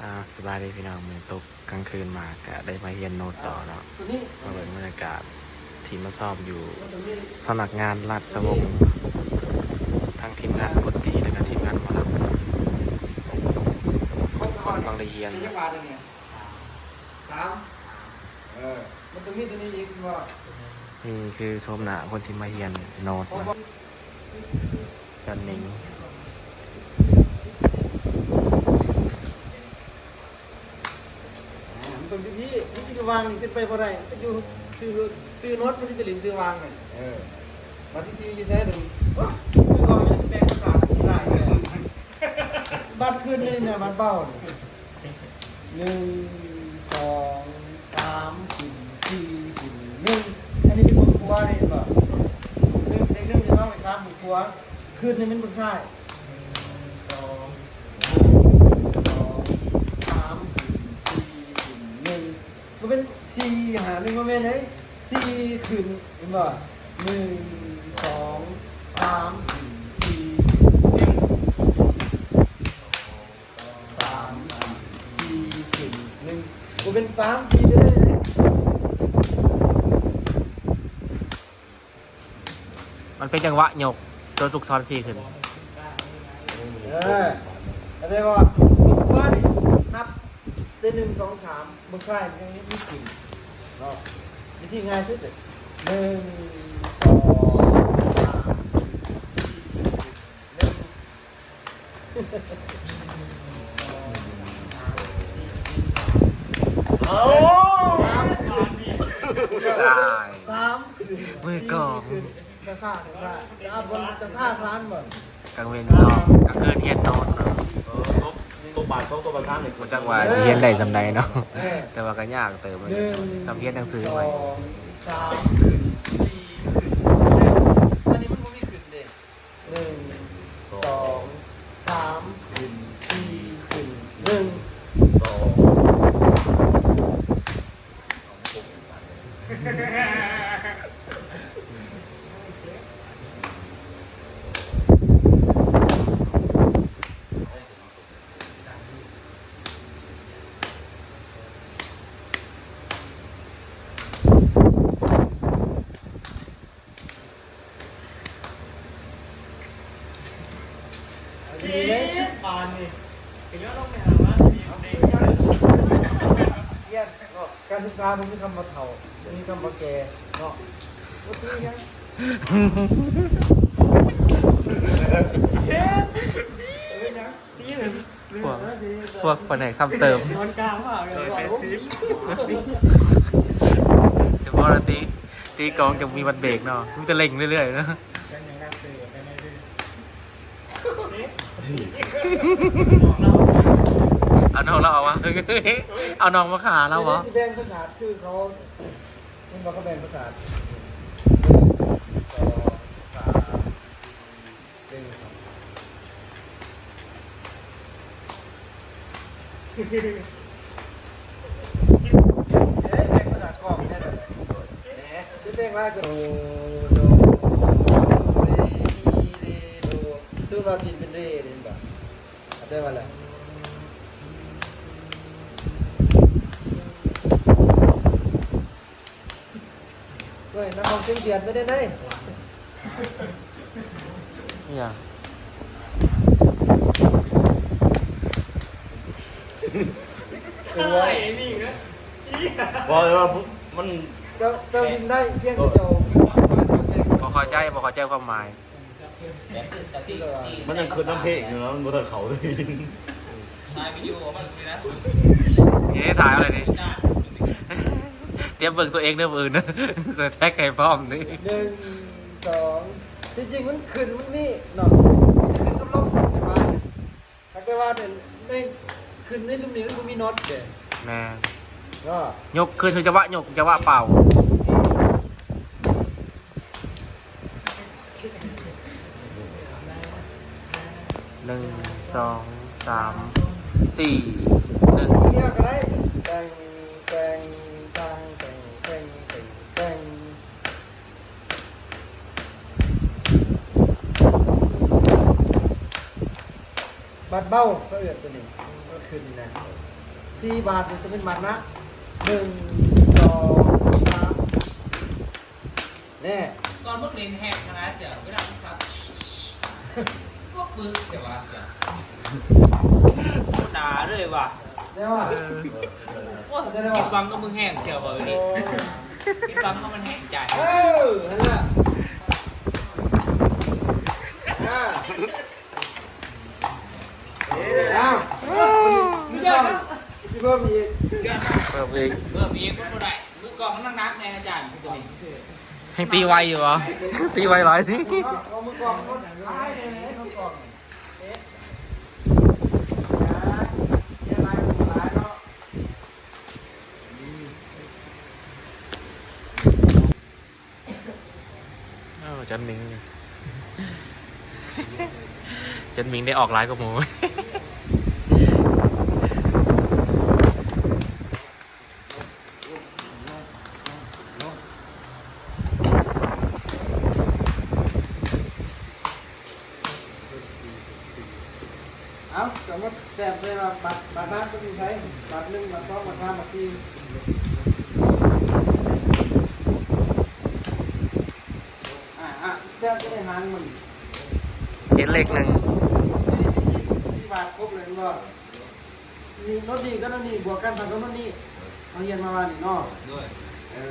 ອາ ສະບາຍດີພີ່ນ້ອງ, ມື້ຕົກກາງຄືນມາກະໄດ້ມາຮຽນໂນ້ດຕໍ່ເນາະ. ມາເບິ່ງບັນຍາກາດທີ່ມາຊ້ອມຢູ່ສຳນັກງານລາຊະວົງ ທັງທີມງານດົນຕີ ແລະກະທີມງານໝໍລຳ ຄົນກຳລັງໄດ້ຮຽນ. ສາມ ເອີ ມັນຕ້ອງມີໂຕນີ້ອີກແມ່ນບໍ່? ນີ້ຄືໂສມໜ້າຄົນທີ່ມາຮຽນໂນ້ດນະ. ຈັນເໜັງ ອ່າ ມັນຕ້ອງຢູ່ພີ້, ມັນຢູ່ວາງນີ້ເປັນໄປບໍ່ໄດ້, ມັນຢູ່ຊື່ ຊື່ໂນ້ດ ມັນຊິໄປຫຼິ້ນຊື່ວາງນັ້ນ. ເອີ ບາດທີສີ່ຢູ່ໃສບັດນີ້? ໂອ້ຍ ຄືເກົ່າ ຍັງແບ່ງປະສາດຫຼາຍແທ້. ບາດຄືນນີ້ນະ ບາດເບົານີ້ ໜຶ່ງ ສອງ ສາມ ຂຶ້ນ ສີ່ ຂຶ້ນ ໜຶ່ງ. ອັນນີ້ເປັນເບື້ອງຂວາເດ້ ເຫັນບໍ່? ໜຶ່ງ ເລກໜຶ່ງ ເລກສອງ ເລກສາມ ເບື້ອງຂວາ. ຂຶ້ນນີ້ແມ່ນເບື້ອງຊ້າຍ. ໜຶ່ງ ສອງ ສາມ ສອງ ສາມ ຂຶ້ນ ສີ່ ຂຶ້ນ ໜຶ່ງ. ບໍ່ແມ່ນສີ່ ຫ້າ ໜຶ່ງ ບໍ່ແມ່ນເດ້. ສີ່ ຂຶ້ນ ເຫັນບໍ່? ໜຶ່ງ ສອງ ສາມ ຂຶ້ນ ສີ່ ຂຶ້ນ ໜຶ່ງ. ສາມ ສີ່ ຂຶ້ນ ໜຶ່ງ. ບໍ່ແມ່ນສາມ ສີ່ ໄປເລີຍເດ້. ມັນເປັນຈັງຫວະຍົກຕົວລູກສອນສີ່ຂຶ້ນ. ເອີ ເຂົ້າໃຈບໍ່? ເບື້ອງຂວານີ້ນັບແຕ່ ໜຶ່ງ ສອງ ສາມ ເບື້ອງຊ້າຍມັນຍັງມີຂຶ້ນເນາະ. ວິທີງ່າຍສຸດເລີຍ ໜຶ່ງ ສອງ ສາມ ສີ່ ຂຶ້ນ ໜຶ່ງ. ເອົາ ສາມ ມືກອງ ຊ້າໆ ຊ້າໆ ອ່າ ບໍ່ ຊ້າໆ ຊ້າ ເບິ່ງ ກາງເວັນຊ້ອມ ກາງຄືນຮຽນນອນເນາະ. ເອີ ຕົກ ຕົກບ່າຍສອງ ຕົກບ່າຍສາມນີ້ ບໍ່ຈັກວ່າຊິຮຽນໄດ້ສ່ຳໃດເນາະ. ເອີ ແຕ່ວ່າກໍຍາກເຕີບ ສ່ຳຮຽນໜັງສືໄວ້. ສອງ ສາມ ຂຶ້ນ ສີ່ ຂຶ້ນ ໜຶ່ງ. ອັນນີ້ມັນບໍ່ມີຂຶ້ນເດ້. ໜຶ່ງ ສອງ ສາມ ຂຶ້ນ ສີ່ ຂຶ້ນ ໜຶ່ງ ສອງ. ດີເດ້ ບາດນີ້ ກະຍ້ອນລົງໄປຫາມາດີເດ້. ຮຽນເນາະ ການສຶກສາບໍ່ມີຄຳວ່າເຖົ້າ ບໍ່ມີຄຳວ່າແກ່ເນາະ. ບໍ່ຕີຫຍັງ ເຮັດ ເປັນຫຍັງ? ພວກ ພວກພະແນກຊ້ຳເຕີມ ແຕ່ບໍ່ລະຕີ ຕີກອງຈະມີວັນເບກເນາະ ມີແຕ່ເລັ່ງເລື້ອຍໆເນາະ. ເອົານ້ອງລາວອອກມາ ເອົານ້ອງມາຫາລາວບໍ? ຊິແບ່ງປະສາດຄືເຂົາ ເຫັນບໍ່ ເຂົາແບ່ງປະສາດ ໜຶ່ງ ສອງ ສາມ ສີ່ ເບິ່ງ ເອີ ແບ່ງພາສາກອງແທ້ ແໝ ຊິແບ່ງຫຼາຍກວ່າ ໂດ ໂດ ເຣ ມີ ເຣ ໂດ. ສົມມຸດວ່າຕີນເປັນເຣ ເຫັນບໍ່? ເຂົ້າໃຈວ່າແຫຼະ. ເວີ້ຍ ນັກຮ້ອງສຽງດຽດໄປໄດ້ໃດ? ອີຫຍັງ? ບໍ່ ແຕ່ວ່າມັນ ເຈົ້າ ເຈົ້າຫຼິ້ນໄດ້ ພຽງແຕ່ເຈົ້າ ບໍ່ເຂົ້າໃຈ ບໍ່ເຂົ້າໃຈຄວາມໝາຍ. ມັນຍັງຄຶດນຳເພງຢູ່ເນາະ ມັນບໍ່ທັນເຂົ້າເລີຍ. ເອ ຖ່າຍເອົາເລີຍນີ້ ຕຽມເບິ່ງຕົວເອງເດີມື້ອື່ນ ແທັກໃຫ້ພ້ອມນີ້. ໜຶ່ງ ສອງ ທີ່ຈິງມັນຂຶ້ນ ມັນມີເນາະ ຂຶ້ນກັບລົງ ແຕ່ວ່າ ແຕ່ວ່າໃນ ຂຶ້ນໃນຊຸມນີ້ມັນບໍ່ມີໂນ້ດເດ້. ແມ່ນ ເນາະ ຍົກຂຶ້ນ ຄືຈັງຫວະຍົກ ຈັງຫວະເປົ່າ. ໜຶ່ງ ສອງ ສາມ ສີ່ ໜຶ່ງ ດຽວກໍໄດ້ ແຕ່ງ ແຕ່ງ ຕ່າງ ແຕ່ງ ແຕ່ງ ແຕ່ງ ແຕ່ງ. ບາດເບົາ ເຂົາເອີ້ນຕົວນີ້ ໂອເຄ ຂຶ້ນນີ້ນະ ສີ່ບາດນີ້ຕ້ອງເປັນບາດໜັກ ໜຶ່ງ ສອງ ສາມ ແນ່ ກ່ອນມຶງເຫຼັ້ນແຮງຂະໜາດເສຍ ເວລາມັນສັ່ນ ກໍປຶກແຕ່ວ່າ ໂຄດໜາເລີຍວ່າ ແນ່ວ່າ ໂອ້ຍ ເຂົ້າໃຈແລ້ວວ່າ ບັງກັບມຶງແຮງເສຍວ່າ ເອີ ບັງກັບມັນແຮງໃຈ ເອີ ຫັ້ນລະ ອ່າ ອ້າວ ສຸດຍອດເນາະ ຊິເພີ່ມອີກ ເພີ່ມອີກ ເພີ່ມອີກ ມັນບໍ່ໄດ້ ມືກອງມັນໜັກໆແນ່ອາຈານ ແຮ່ງຕີໄວຢູ່ບໍ ຕີໄວຫຼາຍຕິ ເອົາມືກອງ ເອົາມືກອງ ເອີ ຈັນມິງ ຈັນມິງໄດ້ອອກຫຼາຍກວ່າໝູ່. ເອົາ ກໍມາແຕ້ມໃສ່ວ່າບາດ ບາດໜັກມັນຢູ່ໃສ ບາດໜຶ່ງ ບາດສອງ ບາດສາມ ບາດສີ່ ອ່າ ອ່າ ແຕ້ມໃສ່ໃນຫາງມັນ ເຫັນເລກໜຶ່ງ ນີ້ ນີ້ ສີ່ ສີ່ບາດຄົບເລີຍແມ່ນບໍ່? ນີ້ ໂນ້ດນີ້ກັບໂນ້ດນີ້ບວກກັນເທົ່າກັບໂນ້ດນີ້ ເຮົາຮຽນມາວ່ານີ້ເນາະ ໂດຍ ເອີ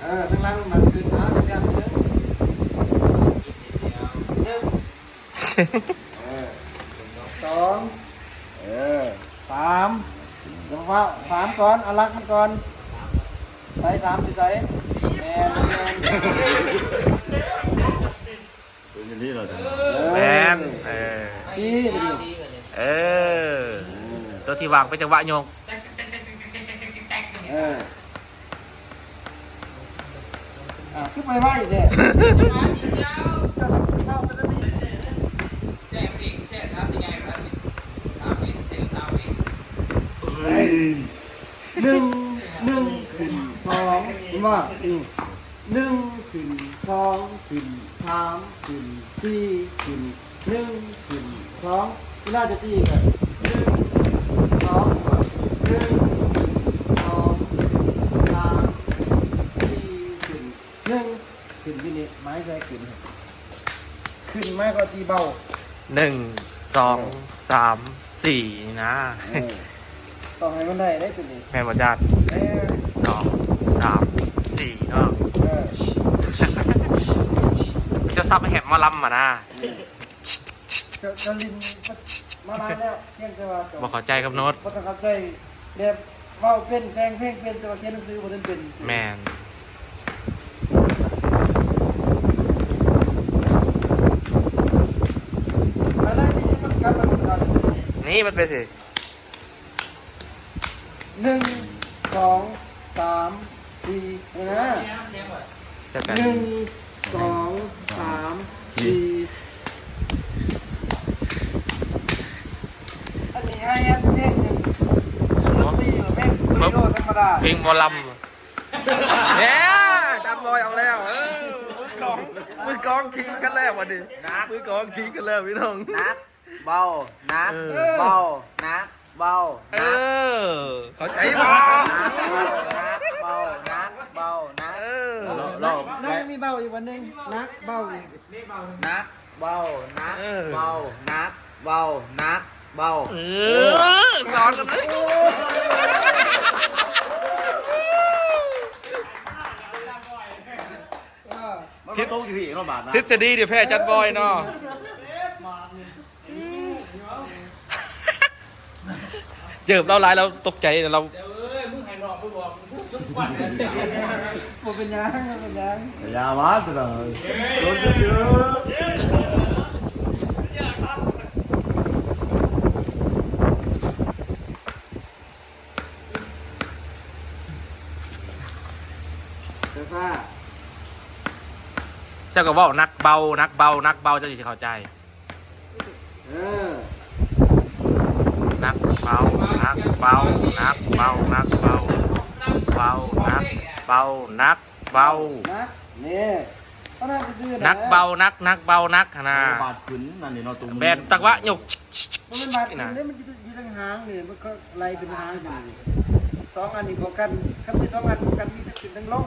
ເອີ ທາງຫຼັງມັນຄື ອ່າ ແຕ້ມໜຶ່ງ ໜຶ່ງ ເອີ ສອງ ເອີ ສາມ ຢ່າຟ້າວ ສາມກ່ອນ ເອົາຫຼັກມັນກ່ອນ ໃສ ສາມຢູ່ໃສ? ແມ່ນ ແມ່ນ ເປັນຢ່າງນີ້ເນາະ ແມ່ນ ເອີ ສີ່ ເອີ ຕົວທີ່ວ່າງເປັນຈັງຫວະຍົກ ເອີ ອ່າ ຄືໄປໄວແທ້ ເຈົ້າຕ້ອງເຂົ້າໄປແບບນີ້ ແຊງອີກ ແຊງສາມ ທີ່ໃຫຍ່ກວ່ານັ້ນ ສາມ ເມດ ແຊງສາມ ເມດ ເຮີ້ຍ ໜຶ່ງ ໜຶ່ງຂຶ້ນ ສອງ ເຫັນບໍ່? ອືມ ໜຶ່ງຂຶ້ນ ສອງຂຶ້ນ ສາມຂຶ້ນ ສີ່ຂຶ້ນ ໜຶ່ງຂຶ້ນ ສອງ ເວລາຈະຕີກໍ ໜຶ່ງ ສອງ ໜຶ່ງ ສອງ ສາມ ສີ່ ຂຶ້ນ ໜຶ່ງ ຂຶ້ນຢູ່ນີ້ ໝາຍໃສ່ຂຶ້ນ ຂຶ້ນໝາຍຄວາມວ່າຕີເບົາ ໜຶ່ງ ສອງ ສາມ ສີ່ ນີ້ນະ ເອີ ຕ້ອງໃຫ້ມັນໄດ້ເດ້ຕົວນີ້ ແມ່ນບໍ່ຈາດ? ເອີ ສອງ ສາມ ສີ່ ເນາະ ເອີ ເຈົ້າສັບໃຫ້ແຮບໝໍລຳຫັ້ນນະ ເອີ ເຈົ້າ ເຈົ້າຫຼິ້ນມາຫຼາຍແລ້ວ ພຽງແຕ່ວ່າເຈົ້າບໍ່ເຂົ້າໃຈກັບໂນ້ດ ບໍ່ຕ້ອງເຂົ້າໃຈ ແບບເວົ້າເປັນ ແຕ່ງເພງເປັນ ແຕ່ວ່າຂຽນໜັງສືບໍ່ທັນເປັນ ແມ່ນ ມາເລີຍ ນີ້ມັນກັບມາເບິ່ງເຮົາ ນີ້ມັນເປັນຊິ ໜຶ່ງ ສອງ ສາມ ສີ່ ນີ້ນະ ຈັດການ ໜຶ່ງ ສອງ ສາມ ສີ່ ອັນນີ້ໃຫ້ເຮັດເພງ ດນຕີ ເພງ ເພງ ເພງໝໍລຳ ແນ່ ຈານບອຍເອົາແລ້ວ ເອີ ມືກອງ ມືກອງຂີງກັນແລ້ວບັດນີ້ ໜັກ ມືກອງຂີງກັນແລ້ວພີ່ນ້ອງ ໜັກ ເບົາ ໜັກ ເອີ ເບົາ ໜັກ ເບົາ ເອີ ໜັກ ເຂົ້າໃຈບໍ່? ໜັກ ເບົາ ໜັກ ເບົາ ໜັກ ເບົາ ໜັກ ເອີ ໜັກ ໜັກ ມີເບົາອີກບັດໜຶ່ງ ໜັກ ເບົາ ໜັກ ເບົາ ໜັກ ເອີ ເບົາ ໜັກ ເບົາ ໜັກ ເບົາ ເອີ ເອີ ສອນກັນເລີຍ ເອີ ມັນຕົກຢູ່ພີ້ເນາະບາດນະ ທິດສະດີນີ້ແພ້ຈັດບອຍເນາະ ເຈີບລາວຫຼາຍ ລາວຕົກໃຈ ລາວ ເອີຍ ມຶງໃຫ້ນ້ອງເພິ່ນອອກ ບໍ່ເປັນຫຍັງ ບໍ່ເປັນຫຍັງ ຢ່າວ່າ ໂດນຊື່ໆ ຊ້າໆ ເຈົ້າກໍເວົ້າໜັກເບົາ ໜັກເບົາ ໜັກເບົາ ເຈົ້າຊິເຂົ້າໃຈ. ເອີ ໜັກເບົາ ໜັກເບົາ ໜັກເບົາ ໜັກເບົາ ເບົາ ໜັກເບົາ ໜັກເບົາ ໜັກ ນີ້ ເທົ່ານັ້ນຊື່ໆ ໜັກເບົາ ໜັກ ໜັກເບົາ ໜັກຫັ້ນນະ ເອີ ບາດຂຶ້ນນັ້ນນີ້ເນາະ ຕົວ ແບບຈັງຫວະຍົກ ບໍ່ແມ່ນບາດຂຶ້ນເດ້ ມັນຢູ່ ຢູ່ທາງຫາງນີ້ ມັນກໍໄລ່ຂຶ້ນຫາງນີ້ ສອງອັນນີ້ບວກກັນ ຄັນມີສອງອັນບວກກັນ ມີທັງຂຶ້ນທັງລົງ.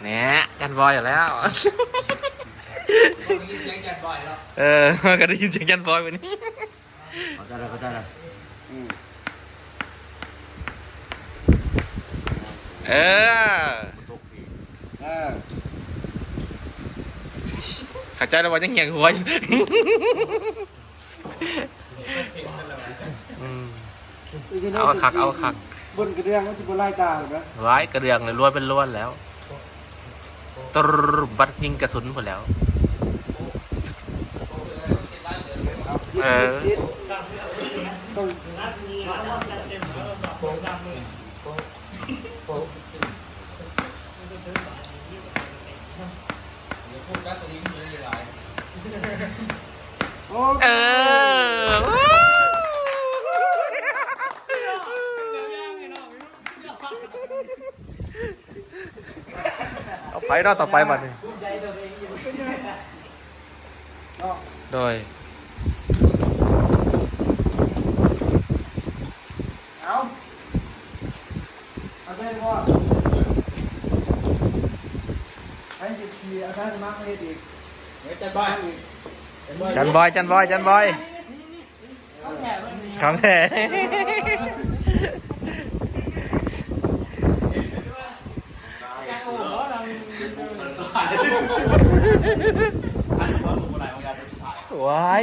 ແນ່ ຈັນບອຍເອົາແລ້ວ ໄດ້ຍິນສຽງຈັນບອຍແລ້ວ ເອີ ກໍໄດ້ຍິນສຽງຈັນບອຍບັດນີ້. ເຂົ້າໃຈແລ້ວ ເຂົ້າໃຈແລ້ວ ອືມ ເອີ ເອີ ເຂົ້າໃຈແລ້ວວ່າຍັງຫຽກຫົວຢູ່ ອືມ ເອົາຄັກ ເອົາຄັກ ບົນກະເດືອງມັນຊິບໍ່ລາຍຕາເນາະ ຫຼາຍກະເດືອງເລີຍ ລວຍເປັນລວນແລ້ວ. ຕຣ ບັດຍິງກະສຸນພຸ້ນແຫຼ້ວ ເອີ ເອີ ເອົາໄປເນາະ ຕໍ່ໄປບັດນີ້ ໂດຍ ເອົາ ເອົາໄດ້ບໍ່ ໃຜຊິເອົາໄດ້ມາເຮັດອີກ ຈັນບອຍ ຈັນບອຍ ຈັນບອຍ ຈັນບອຍ. ຂອງແທ້ ວ້າຍ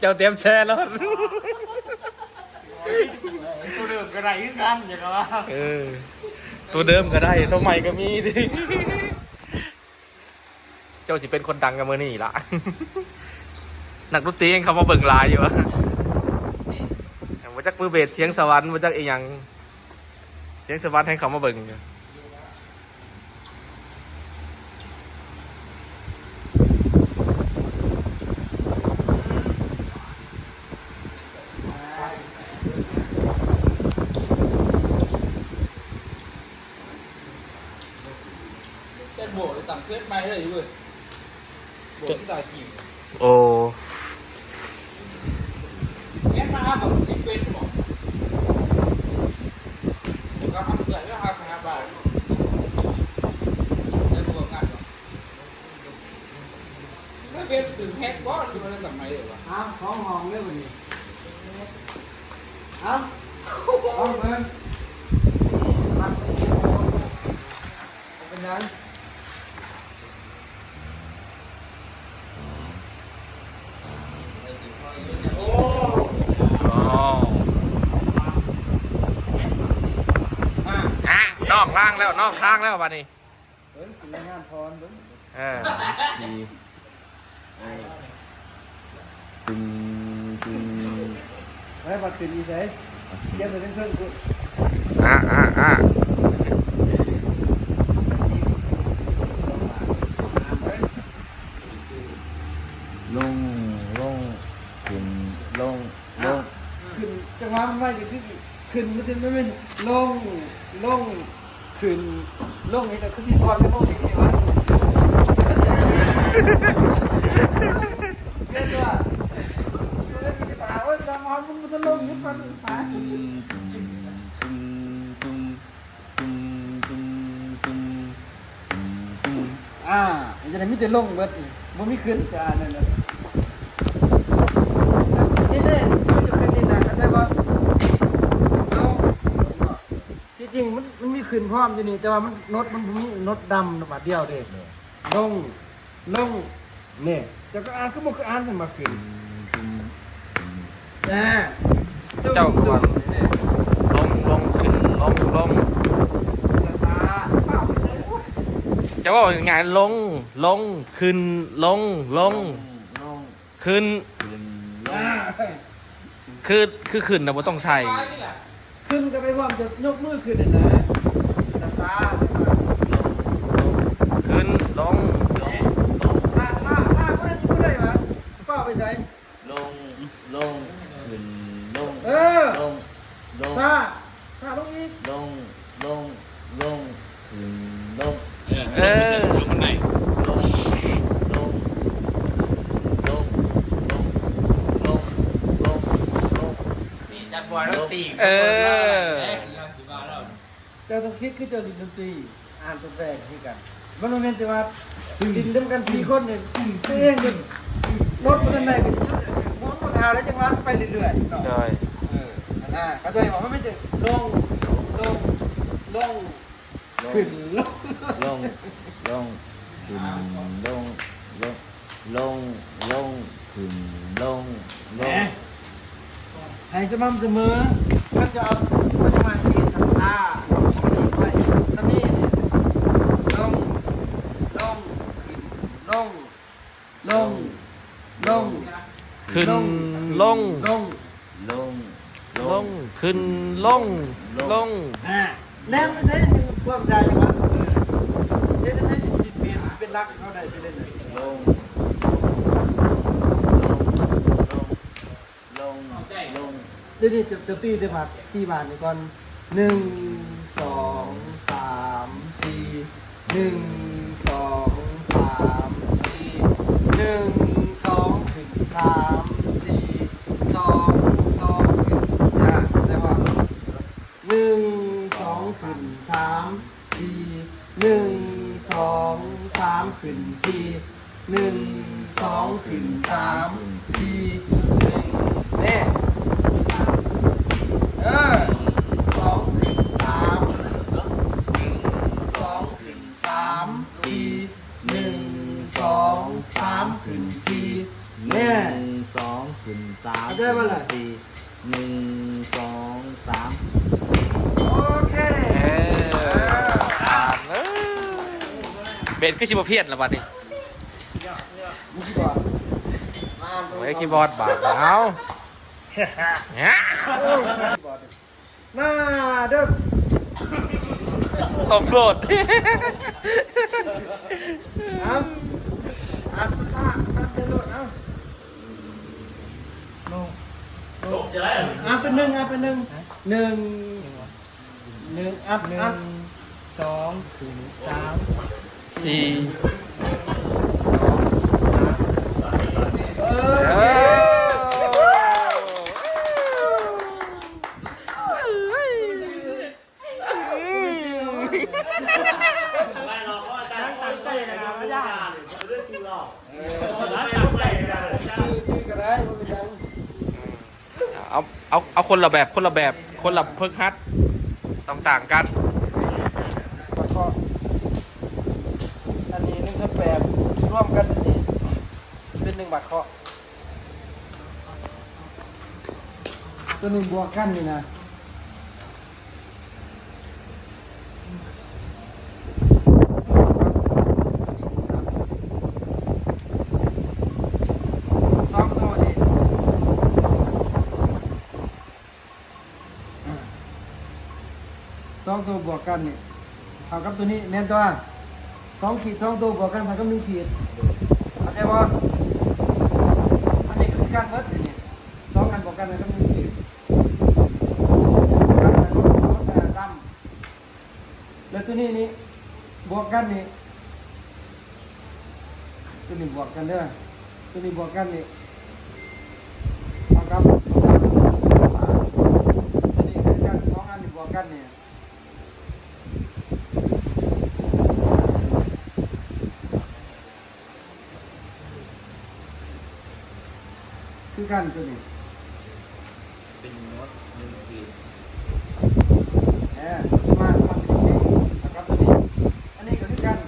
ເຈົ້າຕຽມແຊໂລດ ໂຕເດີມກໍໄດ້ຄືກັນ ເຈົ້າກໍວ່າ ເອີ ໂຕເດີມກໍໄດ້ ໂຕໃໝ່ກໍມີຕິ. ເຈົ້າຊິເປັນຄົນດັງກັບມື້ນີ້ລະ ນັກດົນຕີແຮ່ງເຂົ້າມາເບິ່ງຫຼາຍຢູ່ ບໍ່ຈັກມືເບດ ສຽງສະຫວັນ ບໍ່ຈັກອີ່ຫຍັງ ສຽງສະຫວັນແຮ່ງເຂົ້າມາເບິ່ງຢູ່. ແຕ່ບໍ່ໄດ້ຕັ້ງເຟສໃໝ່ເລີຍເວີຍ ບໍ່ມີຕາຈີບ ໂອ້ ແອດມາຫາເຂົາເປັນເຟສບໍ່ ກໍທຳເພື່ອນແລ້ວຫາ ຫາບ້ານ ແຕ່ບໍ່ກັນເນາະ. ເປັນຖືກແຮັກບໍ່ ຫຼືວ່າໄດ້ສະໄໝເລີຍວະ? ອ້າວ ສອງຫ້ອງເລີຍບັດນີ້ ເອົ້າ ລອງເບິ່ງ ເປັນຫຍັງ? ໂອ້ ອ່າ ນອກທາງແລ້ວ ນອກທາງແລ້ວບັດນີ້. ເບິ່ງ ຊິລາຍງານພອນເບິ່ງ ເອີ ດີ ເອີ ຕຶງ ຕຶງ ໄວ້ ວ່າຂຶ້ນຢູ່ໃສ ຂຽນໃສ່ເທິງໆພຸ້ນ ອາ ອາ ອາ ລົງ ລົງ ຂຶ້ນ ລົງ ລົງ ຂຶ້ນ ຈັງຫວະມັນໄວກໍຄື ຂຶ້ນ ມັນຊິແມ່ນລົງ ລົງ ຂຶ້ນ ລົງ ເຮັດແລ້ວຄືຊິຟ້ອນເປັນໂມງສີ່ສິບວະ ແມ່ນບໍ່? ເພິ່ນຊິໄປຖ້າ ໂອ້ຍ ສາມຮອບມັນບໍ່ທັນລົງ ຢຸດກ່ອນ ອ່າ ຈັ່ງໃດມີແຕ່ລົງເບິດ ບໍ່ມີຂຶ້ນ ຈະອ່ານນັ້ນນະ ນີ້ເດ້ ມັນຈະຂຶ້ນນີ້ນະ ເຂົ້າໃຈບໍ່? ລົງ ທີ່ຈິງມັນ ມັນມີຂຶ້ນພ້ອມຢູ່ນີ້ ແຕ່ວ່າມັນໂນ້ດມັນບໍ່ມີໂນ້ດດຳບາດດຽວເດ້ ແມ່ນ ລົງ ລົງ ນີ້ ເຈົ້າກໍອ່ານຄືບໍ່ຄືອ່ານຊັ້ນວ່າຂຶ້ນ ອ່າ ເຈົ້າກໍວ່າລົງ ລົງ ຂຶ້ນ ລົງ ລົງ ຊ້າໆ ເຈົ້າເວົ້າງ່າຍໆ ລົງ ລົງ ຂຶ້ນ ລົງ ລົງ ລົງ ຂຶ້ນ ຂຶ້ນ ລົງ ອ່າ ຄື ຄືຂຶ້ນນະບໍ່ຕ້ອງໃສ່ ຂຶ້ນກໍໄປພ້ອມ ຈະຍົກມືຂຶ້ນຫັ້ນນະ ຊ້າໆ ຊ້າໆ ລົງ ລົງ ຂຶ້ນ ລົງ ລົງ ລົງ ຊ້າໆ ຊ້າ ບໍ່ໄດ້ ບໍ່ໄດ້ຫວາ ຟ້າວໄປໃສ ລົງ ລົງ ຂຶ້ນ ລົງ ເອີ ລົງ ລົງ ຊ້າ ຊ້າລົງອີກ ລົງ ລົງ ລົງ ຂຶ້ນ ລົງ ເອີ ເອີ ລົງບັນໄດ ລົງ ວ່າລາວຕີ ເອີ ເຈົ້າຕ້ອງຄິດຄືເຈົ້າຫຼິ້ນດົນຕີ ອ່ານຕົວແປຄືກັນ. ມັນບໍ່ແມ່ນແຕ່ວ່າຫຼິ້ນນຳກັນສີ່ຄົນນີ້ ຕົວເອງນີ້ໂນ້ດບໍ່ທັນໄດ້ກໍຊິຢຸດ ໝູນບໍ່ທ່າແລ້ວ ຈັງຫວະໄປເລື້ອຍໆເນາະ. ໂດຍ ເອີ ຫັ້ນນະ ເຂົ້າໃຈບໍ່? ມັນມີແຕ່ລົງ ລົງ ລົງ ຂຶ້ນ ລົງ ລົງ ຂຶ້ນ ລົງ ລົງ ລົງ ຂຶ້ນ ລົງ ລົງ ແໝ ໃຫ້ສະໝ່ຳສະເໝີ. ມັນຈະເອົາ ມັນຈະມາເຮັດຊ້າໆ ໄປ ສຳນີ້ນີ້ ລົງ ລົງ ຂຶ້ນ ລົງ ລົງ ລົງ ຂຶ້ນ ລົງ ລົງ ລົງ ລົງ ຂຶ້ນ ລົງ ລົງ ອ່າ ແລ້ວມັນໃຊ້ຄວາມໄດ້ວ່າ ເຮັດຈັ່ງໃດຊິເປັນເມນ ຊິເປັນຫຼັກ ເຮົາໄດ້ໄປເລີຍ ລົງ ລົງ ລົງ ລົງ ລົງ ດຽວນີ້ຈະ ຈະຕີໄດ້ບາດ ສີ່ບາດນີ້ກ່ອນ ໜຶ່ງ ສອງ ສາມ ສີ່ ໜຶ່ງ ສອງ ສາມ ສີ່ ໜຶ່ງ ສອງ ຂຶ້ນ ສາມ ສີ່ ສອງ ສອງ ຂຶ້ນ ອ່າ ແຕ່ວ່າ ໜຶ່ງ ສອງ ຂຶ້ນ ສາມ ສີ່ ໜຶ່ງ ສອງ ສາມ ຂຶ້ນ ສີ່ ໜຶ່ງ ສອງ ຂຶ້ນ ສາມ ສີ່ ໜຶ່ງ ແມ່ ເອີ ສອງ ຂຶ້ນ ສາມ ໜຶ່ງ ສອງ ຂຶ້ນ ສາມ ສີ່ ໜຶ່ງ ສອງ ສາມ ຂຶ້ນ ສີ່ ແມ່ ໜຶ່ງ ສອງ ຂຶ້ນ ສາມ ເຂົ້າໃຈບໍ່ລະ? ຂຶ້ນ ສີ່ ໜຶ່ງ ສອງ ສາມ ສີ່ ໂອເຄ ເອີ ຜ່ານເລີຍ. ເບນຄືຊິບໍ່ພຽດລະບັດນີ້ ໂອ້ຍ ຄີບອດບາດ ເອົາ ໜ້າເດີ ຕົບໂລດ ອ່ານຊ້າໆ ອ່ານໄປໂລດ ເອົາ ລົງ ລົງ ອ່ານເປັນໜຶ່ງ ອ່ານເປັນໜຶ່ງ ໜຶ່ງ ໜຶ່ງ ອັບ ໜຶ່ງ ອັບ ສອງ ຂຶ້ນ ສາມ ສີ່ ສອງ ສາມ ເອີ ເອີ ເອົາ ເອົາ ເອົາຄົນລະແບບ ຄົນລະແບບ ຄົນລະຝຶກຫັດ ຕ້ອງຕ່າງກັນ ບັດເຄາະ ອັນນີ້ໜຶ່ງສ່ວນແປດ ລວມກັນ ອັນນີ້ເປັນໜຶ່ງບັດເຄາະ ຕົວນີ້ບວກກັນນີ້ນະ ສອງໂຕນີ້ ສອງໂຕບວກກັນນີ້ ເທົ່າກັບຕົວນີ້ ແມ່ນຕົວະ? ສອງຂີດ ສອງໂຕບວກກັນເທົ່າກັບໜຶ່ງຂີດ ເຂົ້າໃຈບໍ່? ອັນນີ້ກໍຄືກັນໝົດ ອັນນີ້ ສອງອັນບວກກັນເທົ່າກັບໜຶ່ງຂີດ ແລ້ວຕົວນີ້ນີ້ ບວກກັນນີ້ ຕົວນີ້ບວກກັນເດີ ຕົວນີ້ບວກກັນນີ້ ເທົ່າກັບ ຕົວນີ້ຄືກັນ ສອງອັນນີ້ບວກກັນນີ້ ຄືກັນຕົວນີ້ ເປັນໂນດໜຶ່ງຂີດ ເອີ ມາ ມາເປັນສີ່ ເທົ່າກັບຕົວນີ້ ອັນນີ້ກໍຄືກັນ ນີ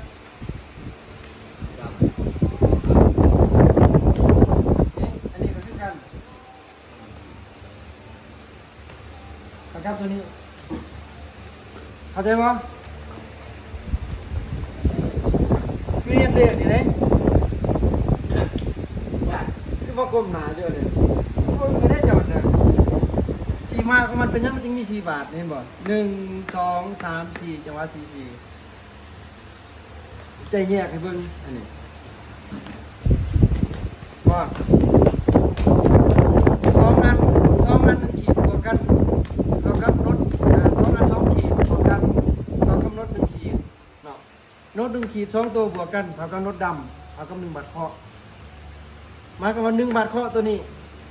້ ອັນນີ້ກໍຄືກັນ ເຂົ້າໃຈຕົວນີ້ ເຂົ້າໃຈບໍ່? ຄືເຮັດເລກນີ້ເດ້ ຄືວ່າກົ້ມໜ້າຢູ່ເດ້ ໂອ້ຍ ບໍ່ໄດ້ຈອດເດີ ທີ່ມາຂອງມັນເປັນຫຍັງມັນຈຶ່ງມີສີ່ບາດ ເຫັນບໍ່? ໜຶ່ງ ສອງ ສາມ ສີ່ ຈັງຫວະສີ່ ສີ່ ຈະແຍກໃຫ້ເບິ່ງ ອັນນີ້ ວ່າ ສອງອັນ ສອງອັນໜຶ່ງຂີດບວກກັນເທົ່າກັບໂນດ ອ່າ ສອງອັນສອງຂີດບວກກັນເທົ່າກັບໂນດໜຶ່ງຂີດເນາະ ໂນດໜຶ່ງຂີດສອງໂຕບວກກັນເທົ່າກັບໂນດດຳ ເທົ່າກັບໜຶ່ງບາດເຄາະ ໝາຍຄວາມວ່າໜຶ່ງບາດເຄາະໂຕນີ້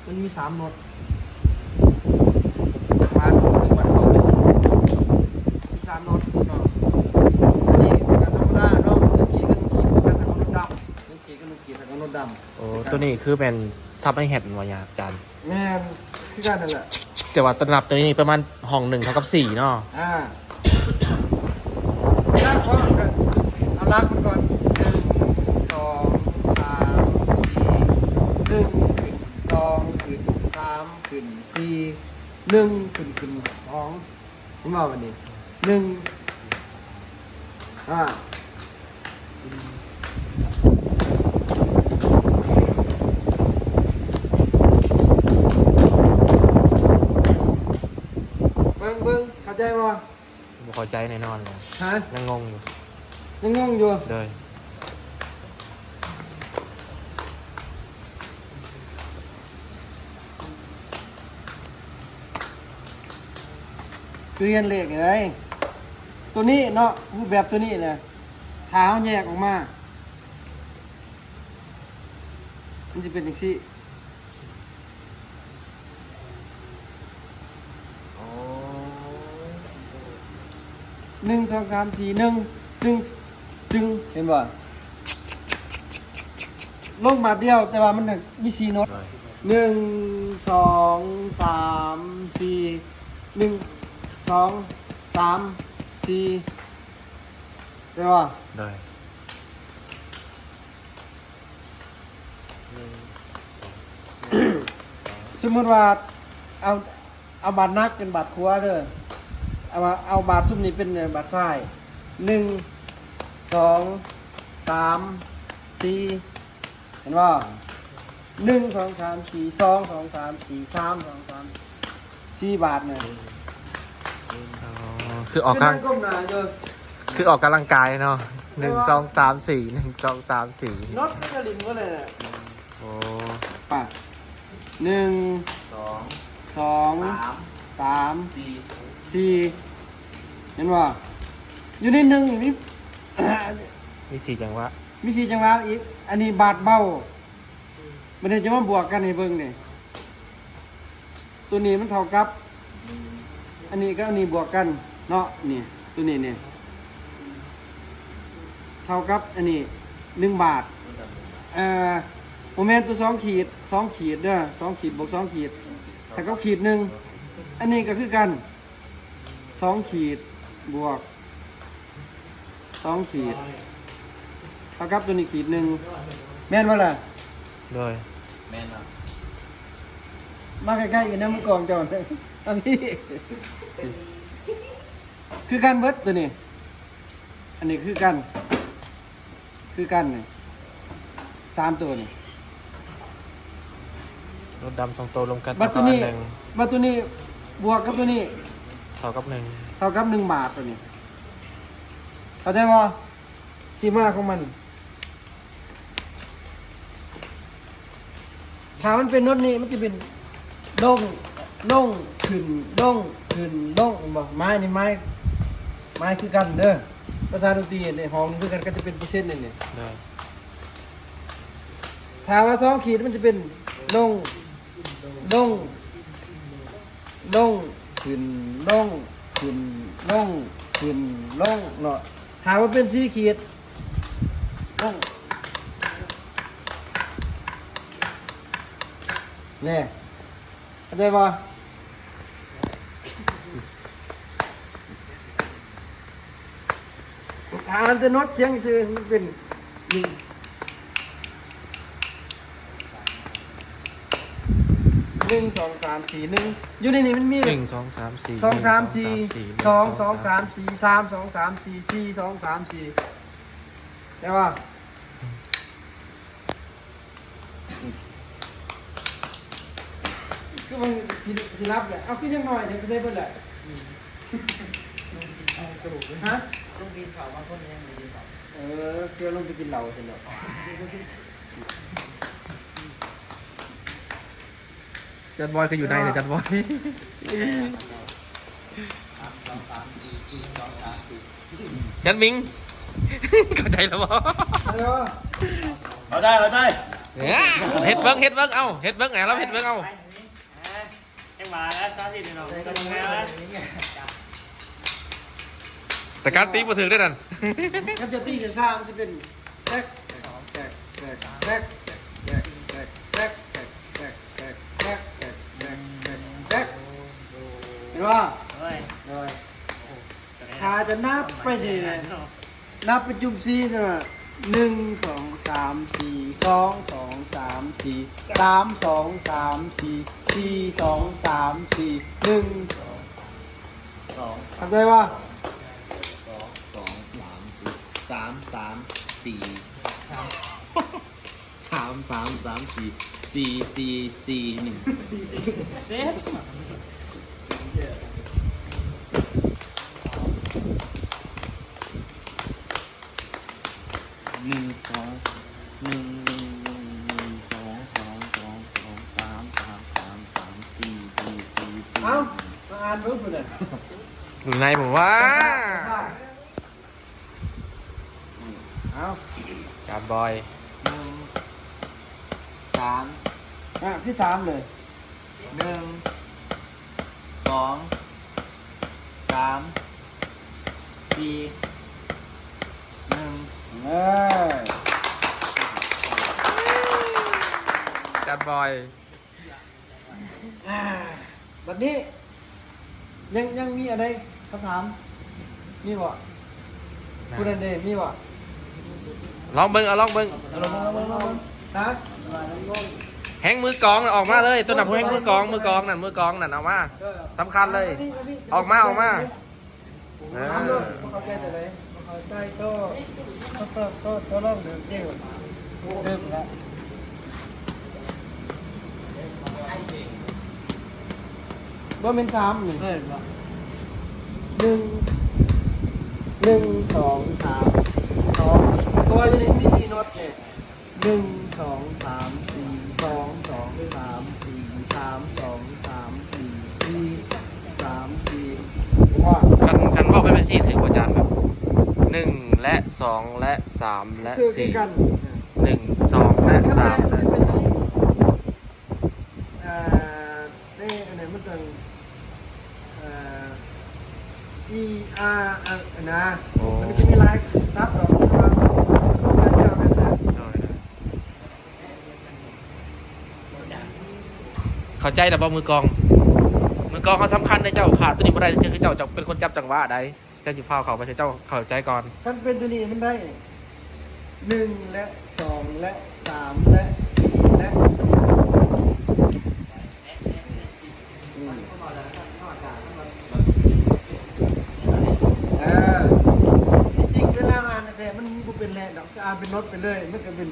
ມັນມີສາມໂນດ ລົດເນາະ ອັນນີ້ກໍທຳມະດາເນາະ ໜຶ່ງຂີດກັບໜຶ່ງຂີດ ຄືກັນ ແຕ່ວ່າລົດດຳ ໜຶ່ງຂີດກັບໜຶ່ງຂີດ ແຕ່ວ່າລົດດຳ. ໂອ້ ຄືກັນ ຕົວນີ້ຄືແມ່ນຊັບໃນແຮັດແມ່ນບໍ່ອາຈານ? ແມ່ນ ຄືກັນນັ້ນແຫຼະ ແຕ່ວ່າຕະໜັບຕົວນີ້ປະມານຫ້ອງໜຶ່ງເທົ່າກັບສີ່ເນາະ. ອ່າ ຫຼັກເນາະ ກໍເອົາຫຼັກມັນກ່ອນ ໜຶ່ງ ສອງ ສາມ ສີ່ ໜຶ່ງ ຂຶ້ນ ສອງ ຂຶ້ນ ສາມ ຂຶ້ນ ສີ່ ໜຶ່ງ ຂຶ້ນ ຂຶ້ນ ສອງ ເຫັນບໍ່ບັດນີ້ ໜຶ່ງ ອ່າ ເບິ່ງ ເບິ່ງ ເຂົ້າໃຈບໍ່? ບໍ່ເຂົ້າໃຈແນ່ນອນແຫຼະ. ຮະ? ຍັງງົງຢູ່ ຍັງງົງຢູ່. ໂດຍ. ຄືຮຽນເລກນີ້ໄດ໋ ຕົວນີ້ເນາະ ຮູບແບບຕົວນີ້ນະ ຖ້າເຮົາແຍກອອກມາ ມັນຊິເປັນຈັ່ງຊີ້ ອໍ ໜຶ່ງ ສອງ ສາມ ສີ່ ໜຶ່ງ ຈຶ່ງ ຈຶ່ງ ເຫັນບໍ່? ລົງບາດດຽວ ແຕ່ວ່າມັນມີສີ່ໂນດ ໂດຍ ໜຶ່ງ ສອງ ສາມ ສີ່ ໜຶ່ງ ສອງ ສາມ ສີ່ ແມ່ນບໍ່? ໂດຍ. ໜຶ່ງ ສອງ ສົມມຸດວ່າ ເອົາ ເອົາບາດໜັກເປັນບາດຂວາເດີ ເອົາວ່າ ເອົາບາດຊຸມນີ້ເປັນບາດຊ້າຍ ໜຶ່ງ ສອງ ສາມ ສີ່ ເຫັນບໍ່? ໜຶ່ງ ສອງ ສາມ ສີ່ ສອງ ສອງ ສາມ ສີ່ ສາມ ສອງ ສາມ ສີ່ບາດນີ້. ອໍ ຄືອອກກຳລັງ ຄືອອກກຳລັງກາຍເນາະ ໜຶ່ງ ສອງ ສາມ ສີ່ ໜຶ່ງ ສອງ ສາມ ສີ່ ນັບກໍຈະຫຼິ້ນບໍ່ໄດ້ແຫຼະ. ໂອ້ ປະ ໜຶ່ງ ສອງ ສາມ ສາມ ສີ່ ສີ່ ເຫັນບໍ່? ຢູ່ໃນໜຶ່ງນີ້ມີ ມີສີ່ຈັງຫວະ ມີສີ່ຈັງຫວະອີກ ອັນນີ້ບາດເບົາ. ບັດນີ້ຈະມາບວກກັນໃຫ້ເບິ່ງນີ້ ຕົວນີ້ມັນເທົ່າກັບ ອັນນີ້ກັບອັນນີ້ບວກກັນເນາະ ນີ້ ຕົວນີ້ນີ້ ເທົ່າກັບອັນນີ້ໜຶ່ງບາດ ເອີ ບໍ່ແມ່ນຕົວສອງຂີດ ສອງຂີດເດີ ສອງຂີດບວກສອງຂີດ ເທົ່າກັບຂີດໜຶ່ງ ອັນນີ້ກໍຄືກັນ ສອງຂີດບວກ ສອງຂີດ ເທົ່າກັບຕົວນີ້ຂີດໜຶ່ງ ແມ່ນບໍ່ລະ? ໂດຍ ແມ່ນເນາະ ມາໃກ້ໆ ອີກນະ ມືກອງເຈົ້າ ອັນນີ້ ຄືກັນເບິດຕົວນີ້ ອັນນີ້ຄືກັນ ຄືກັນນີ້ ສາມໂຕນີ້ ລົດດຳສອງໂຕລົມກັນ ບັດຕົວນີ້ ເທົ່າກັບອັນໜຶ່ງ ບັດຕົວນີ້ບວກກັບຕົວນີ້ ເທົ່າກັບໜຶ່ງ ເທົ່າກັບໜຶ່ງບາດຕົວນີ້ ເຂົ້າໃຈບໍ່? ທີ່ມາຂອງມັນ ຖ້າມັນເປັນໂນດນີ້ ມັນຈະເປັນລົງ ລົງ ຂຶ້ນ ລົງ ຂຶ້ນ ລົງ ແມ່ນບໍ່? ໄມ້ນີ້ໄມ້ ໄມ້ຄືກັນເດີ ພາສາດົນຕີໃນຫ້ອງນີ້ຄືກັນ ກໍຈະເປັນເປີເຊັນນີ້ ໂດຍ ຖ້າວ່າສອງຂີດ ມັນຈະເປັນລົງ ລົງ ລົງ ຂຶ້ນ ລົງ ຂຶ້ນ ລົງ ຂຶ້ນ ລົງເນາະ ຖ້າວ່າເປັນສີ່ຂີດ ລົງ ແນ່ ເຂົ້າໃຈບໍ່? ອ່ານແຕ່ໂນດສຽງຊື່ ມັນເປັນໜຶ່ງ ໜຶ່ງ ສອງ ສາມ ສີ່ ໜຶ່ງ ຢູ່ໃນນີ້ມັນມີ ໜຶ່ງ ສອງ ສາມ ສີ່ ສອງ ສາມ ສີ່ ໜຶ່ງ ສອງ ສອງ ສາມ ສີ່ ສາມ ສອງ ສາມ ສີ່ ສີ່ ສອງ ສາມ ສີ່ ແມ່ນບໍ່? ຄືມັນຊິ ຊິນັບແຫຼະ ເອົາ ຄືຍັງໜ້ອຍແທ້ ໄປໃສເບິດແຫຼະ? ຮະ? ເອີ ຄືລົງໄປກິນເຫຼົ້າຊັ້ນດອກ ຈັດບອຍກໍຢູ່ໃນນີ້ ຈັດບອຍ ຈັດມິງ ເຂົ້າໃຈແລ້ວບໍ່? ເຂົ້າໃຈ ເຂົ້າໃຈ ເຮັດເບິ່ງ ເຮັດເບິ່ງ ເອົ້າ ເຮັດເບິ່ງ ໃຫ້ລາວເຮັດເບິ່ງ ເອົ້າ ຈັ່ງວ່າແລ້ວ ສາທິດໃຫ້ນ້ອງເບິ່ງແດ່. ແຕ່ການຕີບໍ່ຖືກເດ້ນັ້ນ. ຄັນຈະຕີເປັນສາມ ຊິເປັນແຕັກ ແຕັກ ແຕັກ ແຕັກ ແຕັກ ແຕັກ ແຕັກ ແຕັກ ເຫັນບໍ່? ໂດຍ ໂດຍ ຖ້າຈະນັບໄປນີ້ ນັບໄປຈຸ່ມສີ່ນະ ໜຶ່ງ ສອງ ສາມ ສີ່ ສອງ ສອງ ສາມ ສີ່ ສາມ ສອງ ສາມ ສີ່ ສີ່ ສອງ ສາມ ສີ່ ໜຶ່ງ ສອງ ສອງ ເຂົ້າໃຈບໍ່? ສອງ ສອງ ສາມ ສີ່ ສາມ ສາມ ສີ່ ສາມ ສາມ ສາມ ສີ່ ສີ່ ສີ່ ສີ່ ໜຶ່ງ ເສັດ. ໜຶ່ງ ສອງ ໜຶ່ງ ໜຶ່ງ ໜຶ່ງ ໜຶ່ງ ສອງ ສອງ ສອງ ສອງ ສາມ ສາມ ສາມ ສາມ ສີ່ ສີ່ ສີ່ ສີ່ ເອົ້າ ມາອ່ານເບິ່ງພຸ້ນນະ ຢູ່ໃນບໍ່ວ່າ? ເອົ້າ ຈານບອຍ ໜຶ່ງ ສາມ ອ່ະ ຄືສາມເລີຍ ໜຶ່ງ ສອງ ສາມ ສີ່ ໜຶ່ງ ເອີ ຈັດບ່ອຍ. ອ່າ ບັດນີ້ ຍັງ ຍັງມີອັນໃດຄຳຖາມ ມີບໍ່? ຜູ້ນັ້ນເດ້ ມີບໍ່? ລອງເບິ່ງ ເອົາ ລອງເບິ່ງ ເອົາ ລອງເບິ່ງ ລອງເບິ່ງ ລອງເບິ່ງ ຮະ? ແຮ່ງມືກອງນະ ອອກມາເລີຍ ໂຕນັ້ນຜູ້ແຮ່ງມືກອງ ມືກອງນັ້ນ ມືກອງນັ້ນ ເອົາມາ ສຳຄັນເລີຍ ອອກມາ ອອກມາ ເອີ ເຂົ້າໃຈໂຕໃດ? ເຂົ້າໃຈໂຕ ໂຕ ໂຕ ໂຕລອງດື່ມຊິ ດື່ມລະ ບໍ່ແມ່ນສາມນີ້ ເອີ ໜຶ່ງ ໜຶ່ງ ສອງ ສາມ ສີ່ ສອງ ເພາະວ່າຢູ່ນີ້ມີສີ່ໂນດເດ້ ໜຶ່ງ ສອງ ສາມ ສີ່ ສອງ ສອງ ສາມ ສີ່ ສາມ ສອງ ສາມ ສີ່ ສີ່ ສາມ ສີ່ ວ່າ ຄັນ ຄັນເວົ້າໄປແມ່ນສີ່ຖືກບໍ່ ອາຈານ? ໜຶ່ງ ແລະ ສອງ ແລະ ສາມ ແລະ ສີ່ ຖືກຄືກັນ ໜຶ່ງ ສອງ ແລະ ສາມ ແລະ ສີ່ ເອີ ເດ້ ອັນນັ້ນມັນຕ້ອງ ເອີ ອີ ອາ ອັນນະ ໂອ້ ມັນຈະມີຫຼາຍສັບດອກ ແຕ່ວ່າສ່ວນຫຼາຍແລ້ວແມ່ນ ໂດຍ ໂດຍ ເຂົ້າໃຈແລ້ວບໍ່ ມືກອງ? ມືກອງເຮົາສຳຄັນເດ້ ເຈົ້າຂາດໂຕນີ້ບໍ່ໄດ້ ເຈົ້າ ເຈົ້າ ເຈົ້າເປັນຄົນຈັບຈັງຫວະໃດ. ເຈົ້າຊິຟ້າວເຂົ້າໄປໃສ່ ເຈົ້າເຂົ້າໃຈກ່ອນ. ຄັນເປັນໂຕນີ້ມັນໄດ້ ໜຶ່ງ ແລະ ສອງ ແລະ ສາມ ແລະ ສີ່ ແລະ ອືມ ເອີ ທີ່ຈິງເວລາອ່ານແທ້ໆ ມັນບໍ່ເປັນແລະດອກ ຈະອ່ານເປັນໂນດໄປເລີຍ ມັນກະເປັນ